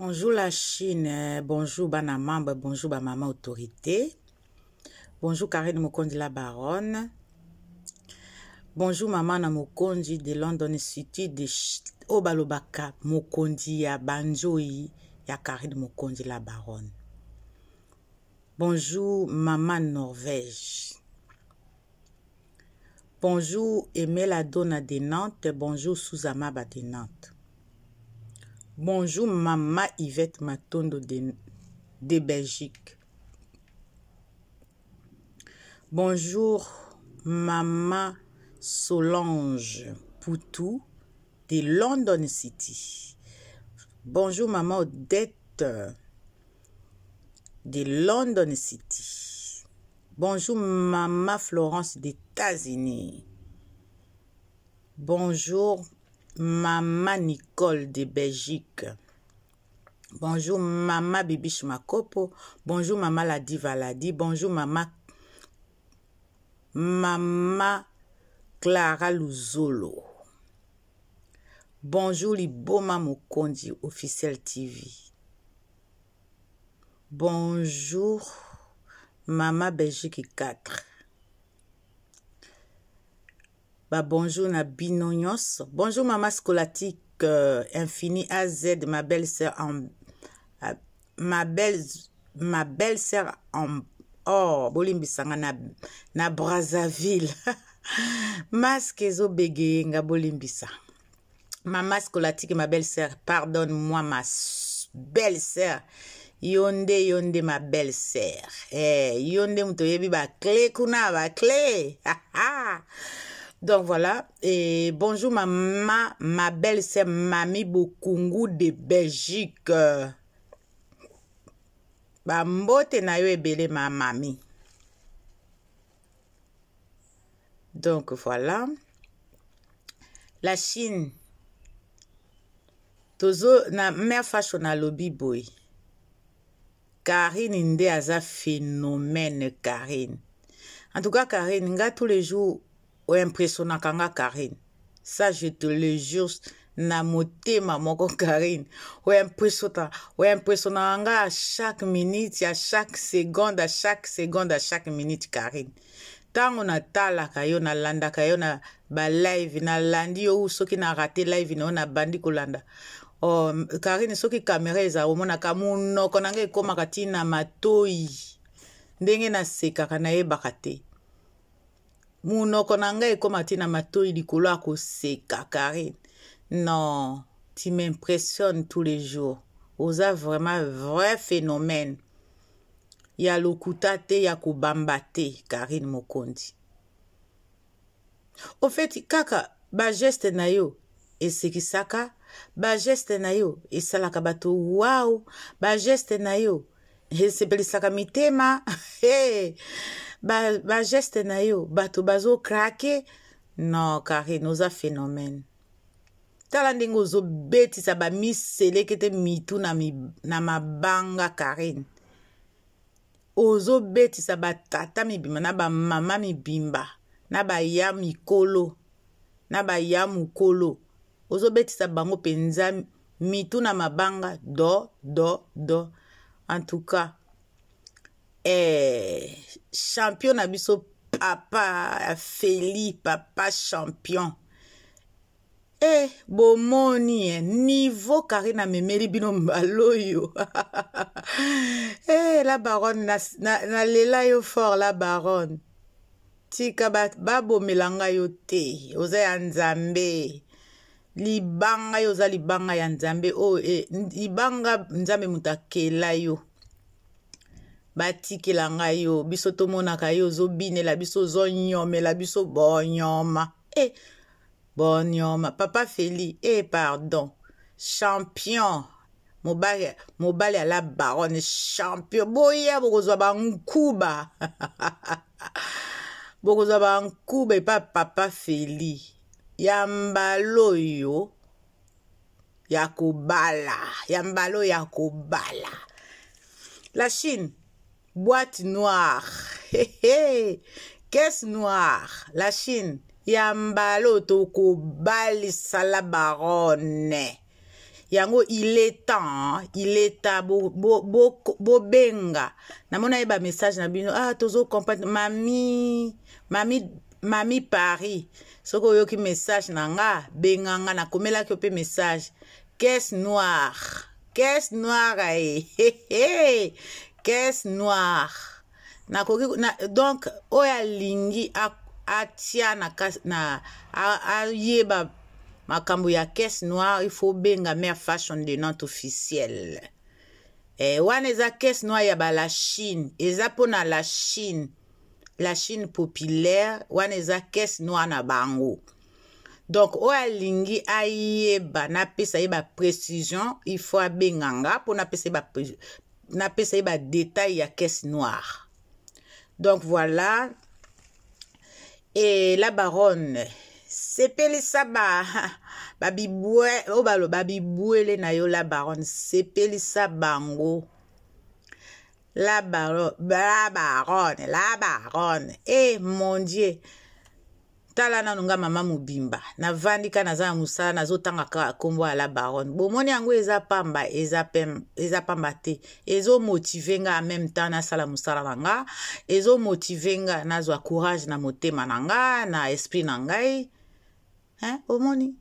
Bonjour la Chine, euh, bonjour bana membre, bonjour ba maman autorité. Bonjour Karine Mokonzi la baronne. Bonjour maman na Mokonzi de London City de oyo balobaka mokonzi ya banzoi ya Karine Mokonzi la baronne. Bonjour maman Norvège. Bonjour Emela Dona de Nantes, bonjour Suzamaba de Nantes. Bonjour Mama Yvette Matondo de, de Belgique. Bonjour Mama Solange Poutou de London City. Bonjour Maman Odette de London City. Bonjour Mama Florence des États-Unis. Bonjour Mama Nicole de Belgique. Bonjour Mama Bibiche Makopo. Bonjour Mama Ladi Valadi. Bonjour Mama Mama Clara Luzolo. Bonjour Liboma Mokonzi officiel TV. Bonjour Mama Belgique 4. Ba bonjour na bino nyonso. Bonjour Mama Scolastique euh, Infini AZ ma belle sœur en euh, ma belle ma belle sœur en oh bolimbisanga na na Brazzaville. Masque ezobegeye nga bolimbisa. Mama Scolastique ma belle sœur, pardonne-moi ma belle sœur. Yo nde yo nde ma belle sœur. Eh, yo nde moto oyebi ba clé kuna ba clé. Donc voilà, et bonjour maman, ma belle sœur Mami Bokungu de Belgique. Ba mbote na yo ebele ma mami. Donc voilà. La Chine. Tozo na mère fashion alobi boye. Karine nde aza phénomène Karine. En tout cas Karine, nga tous les jours oimpressionnaka nga Karine. Ça je te le jure na motema moko Karine. Oimpressionnaka oimpressionnaka nga à chaque minute, à chaque seconde, à chaque seconde, à chaque minute Karine. Ntango natalaka yo nalandaka yo na balive nalandi yo soki na rate live na yo nabandi kolanda oh, Karine soki kamera eza omonaka monoko na ngai ekomaka ntina matoi ndenge nasekaka nayebaka te monoko na ngai ekoma ntina matoi likolo ya koseka Karine non tu m'impressionnes tous les jours oza vraiment vrai phénomène ya lokuta te ya kobamba te Karine Mokonzi au fait kaka bageste na yo esekisaka bageste na yo esalaka bato wow bageste na yo esepelisaka mitema hey, bageste ba na yo bato bazokrake non Karine oza phénomène tala ndenge ozobetisa bamiselekete mitu na, mi, na mabanga Karine ozobetisa batata mibimba na bamama mibimba na baya mikolo na baya mokolo ozobetisa bango mpenza mitu na mabanga do do do en tout cas eh, champion na biso papa Feli papa champion Eh, bomoni eh, niveau Karine amemeli bino mbala oyo eh, la baronne nalela na, na yo fort la baronne tika babomela ba ngai yo te oza ya nzambe libanga yo oza libanga ya nzambe oyo oh, eh, libanga nzambe moto akela yo batikela ngai yo biso tomonaka yo ozobinela biso ozonyomela biso bonyoma eh, bonyoma papa Feli eh pardon champion mobali mobali ala baronne champion boya bokozwa bankuba bokozwa bankuba epa papa Feli ya mbala oyo ya kobala ya mbala oyo ya kobala la Chine boîte noire caisse noire la Chine ya mbala oyo tokobalisa la baronne. Yango il est temps, hein? Il est temps bobenga. Bo, bo, bo namona ye ba message na bino, ah tozo comprendre mami, mami, mami Paris. Soki oyoki message na nga, benga nga, nakomelaki yo pe message. Caisse noire, caisse noire, eh, hey, hey, caisse noire. Nakoki na, donc oyo alingi atia na, na ayeba makambo ya caisse noire, il faut benga mère Fashion de Nantes officielle. Eh, wana eza caisse noire ya ba la Chine, eza pona la Chine, la Chine populaire, wana eza caisse noire na bango. Donc oyo alingi ayeba, napesa ye ba précision, il faut abenga nga po napesa ye ba, napesa ye ba détail ya caisse noire. Donc voilà. Et la baronne, sepelisa ba babibwe oyo baloba bibwele na yo la baronne, sepelisa bango. La baronne, la baronne, la baronne. Eh mon Dieu. Tala nanu nga mama mobimba, navandi ka naza na mosala, nazotanga kaka kombo ya la baronne. Bomoni yango eza pamba, eza pem, eza pamba te. Ezo motive nga en même temps nasala mosala na nga, ezo motive nga nazwa courage na motema na nga, na esprit na ngai. Hein, omoni?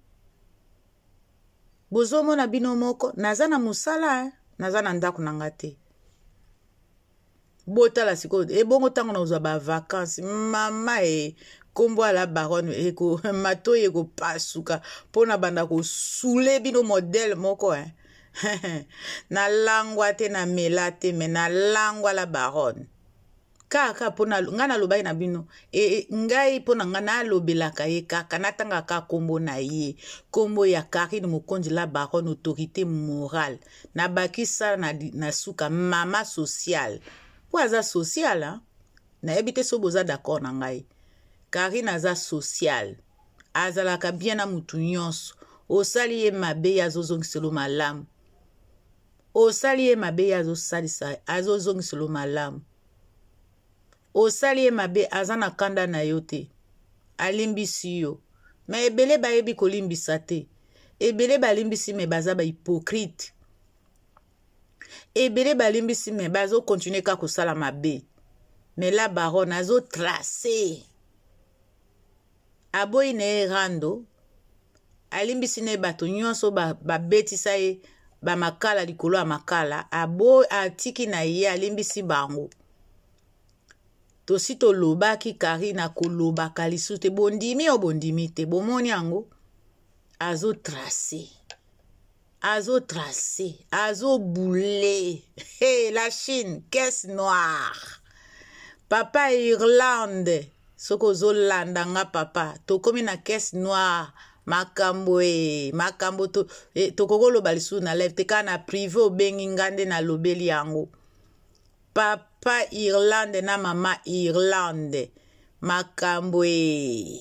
Bozomona bino moko, naza na mosala, hein? Naza na ndako na nga te. Botala sikoyo ebongo ntango nazwa ba vacances, mama e kombo ya la baronne eko matoyi ekopasuka mpo na banda kosule bino modèle moko, hein? Nalangwa te, namela te, me nalangwa la baronne kaka mpo ngai nalobaki na bino e, ngai mpo na ngai nalobelaka ye kaka, natangaka kombo na ye, kombo ya Karine Mokonzi la baronne, autorité morale. Nabakisa na, na suka mama sociale, mpo aza sociale, hein? Nayebi te soki boza d'accord na ngai. Karine aza sociale, azalaka bien na mutu nyonso. Osali ye mabe, ye azozongiselo malamu. Osali ye mabe, ye azosalisa, azozongiselo malamu. Osali ye mabe, aza na kanda na yo te, alimbisi yo. Me ebele bayebi kolimbisa te, ebele balimbisi me baza ba hypocrite. Ebele balimbisi me bazokontinue kaka kosala mabe. Me la baronne azotrace, aboyi na ye rando, alimbisi na ye bato nyonso babetisa ba ye bamakala likolo ya makala, abo atiki na ye, alimbisi bango. Tosi tolobaki Karine akolobaka lisusu te, bondimi o bondimi te, bomoni yango azotrace, azotrace, azobule. Hey, la Chine, caisse noire. Papa Irlande, soki ozolanda nga papa, tokomi na caisse noire. Makambo e makambo to, e, tokoki koloba lisusu na live te, kaka na privé obengi nga nde nalobeli yango. Papa Irlande na mama Irlande, makambo e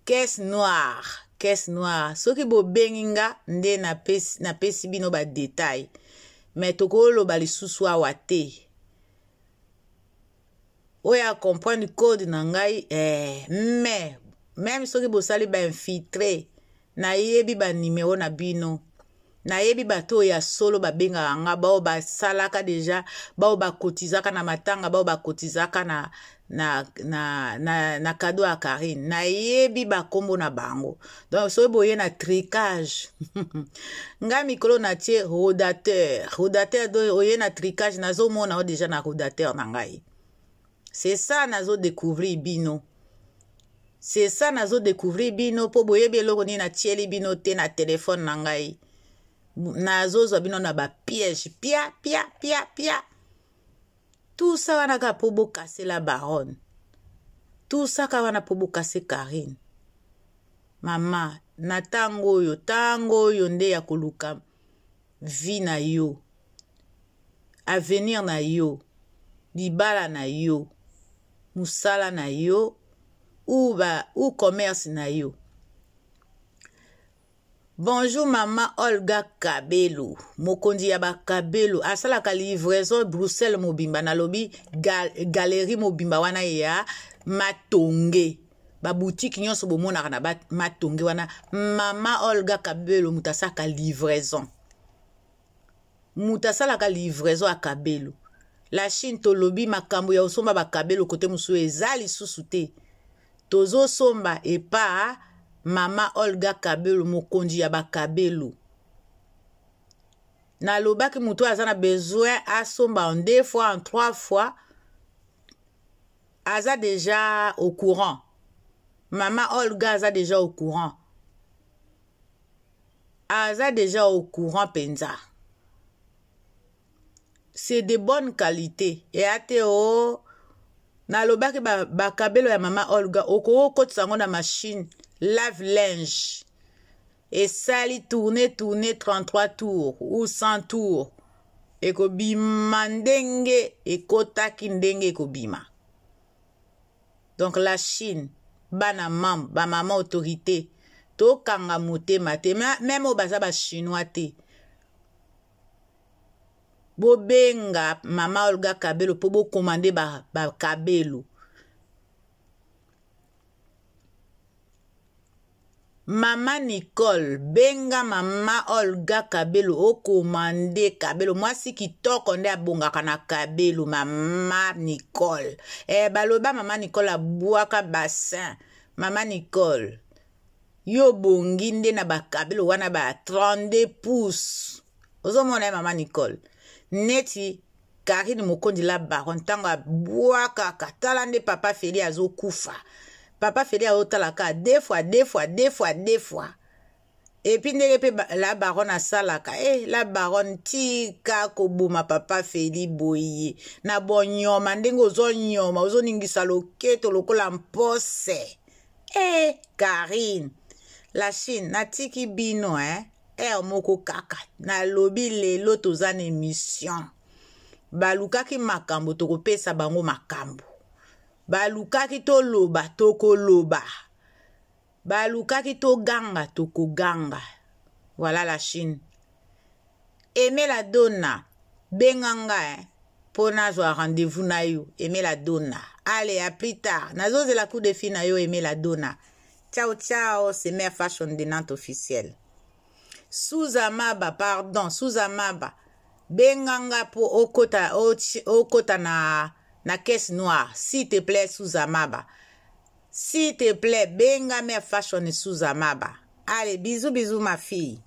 caisse noire, caisse noire. Soki bobengi nga nde napesi, napesi bino ba détail, mais tokoloba lisusu awa te. Oyo a comprendre code na ngai, eh, mais même soki bosali ba infiltré, nayebi ba numéro na bino, nayebi bato oyo ya solo babengaka nga, bao basalaka deja, bao bakotizaka na matanga, bao bakotizaka na, na, na, na, na cadeau ya Karine, nayebi bakombo na bango. Donc soki boye na tricage nga mikolo natie rodateur, rodateur do oye na tricage, nazomona o deja na rodateur na ngai. C'est ça nazo découvrir bino, c'est ça nazo découvrir bino, mpo boyebi eloko nini natieli bino te na telefone na ngai. Nazozwa bino na bapiège, pia pia pia pia, tout ça wana kaka mpo bokase la baronne, tout ça kaka wana mpo bokase Karine. Mama, na ntango oyo, ntango oyo nde ya koluka vie na yo, avenir na yo, libala na yo, mosala na yo, ou, ba, ou commerce na yo. Bonjour mama Olga Kabelo, mokonzi ya bakabelo, asalaka livraison Bruxelles mobimba, nalobi gal, galerie mobimba wana ya Matonge. Baboutique nyonso bomonaka na matonge wana, mama Olga Kabelo moto asalaka livraison, moto asalaka livraison ya kabelo. La Chine, tolobi makambo ya kosomba bakabelo kote mosusu eza lisusu te. Tozosomba epa mama Olga Kabelo, mokonzi ya bakabelo. Nalobaki moto aza na besoin asomba en deux fois, en trois fois, aza déjà au courant. Mama Olga aza déjà au courant, aza déjà au courant mpenza. C'est de bonne qualité. Eya te o nalobaki bakabelo ba ya mama Olga, okoki okotisa yango na machine lave linge, esali tourne tourne 33 tours ou 100 tours, ekobima ndenge ekotaki, ndenge ekobima. Donc la Chine, bana membre, bamama autorité, tokanga motema te. Même oyo baza bachinois te, bobenga mama Olga Kabelo mpo bokomande bakabelo ba Mama Nicole, benga mama Olga Kabelo, okomande kabelo. Mwasi kitoko nde abongaka na kabelo. Mama Nicole, baloba mama Nicole abwaka bassin. Mama Nicole, yo obongi nde na bakabelo wana ba 32 pouces. Ozomona ye mama Nicole neti Karine Mokonzi la baronne, ntango abwakaka, tala nde papa Feli azokufa. Papa Feli azotalaka deux fois, deux fois, deux fois, deux fois. Et puis ndenge mpe la baronne asalaka, la baronne, tika koboma papa Feli boye na bonyoma, ndenge ozonyoma, ozoningisa loketo lokola mpose. Karine, la Chine, natiki bino heure moko kaka. Nalobi lelo toza na émission. Balukaki makambo, tokopesa bango makambo. Balukaki toloba, tokoloba. Balukaki toganga, tokoganga. Voilà la Chine. Emela Donna, benga nga mpo nazwa rendez-vous na yo. Emela Donna, allez, à plus tard. Nazozela coup de fil na yo, Emela Donna. Ciao ciao, c'est Mère Fashion de Nantes officiel. Suzamaba, pardon, Suzamaba, benga nga mpo okota, okota na caisse noire, s'il te plaît. Suzamaba, s'il te plaît, benga Mère Fashion Suzamaba. Allez, bisous bisous ma fille.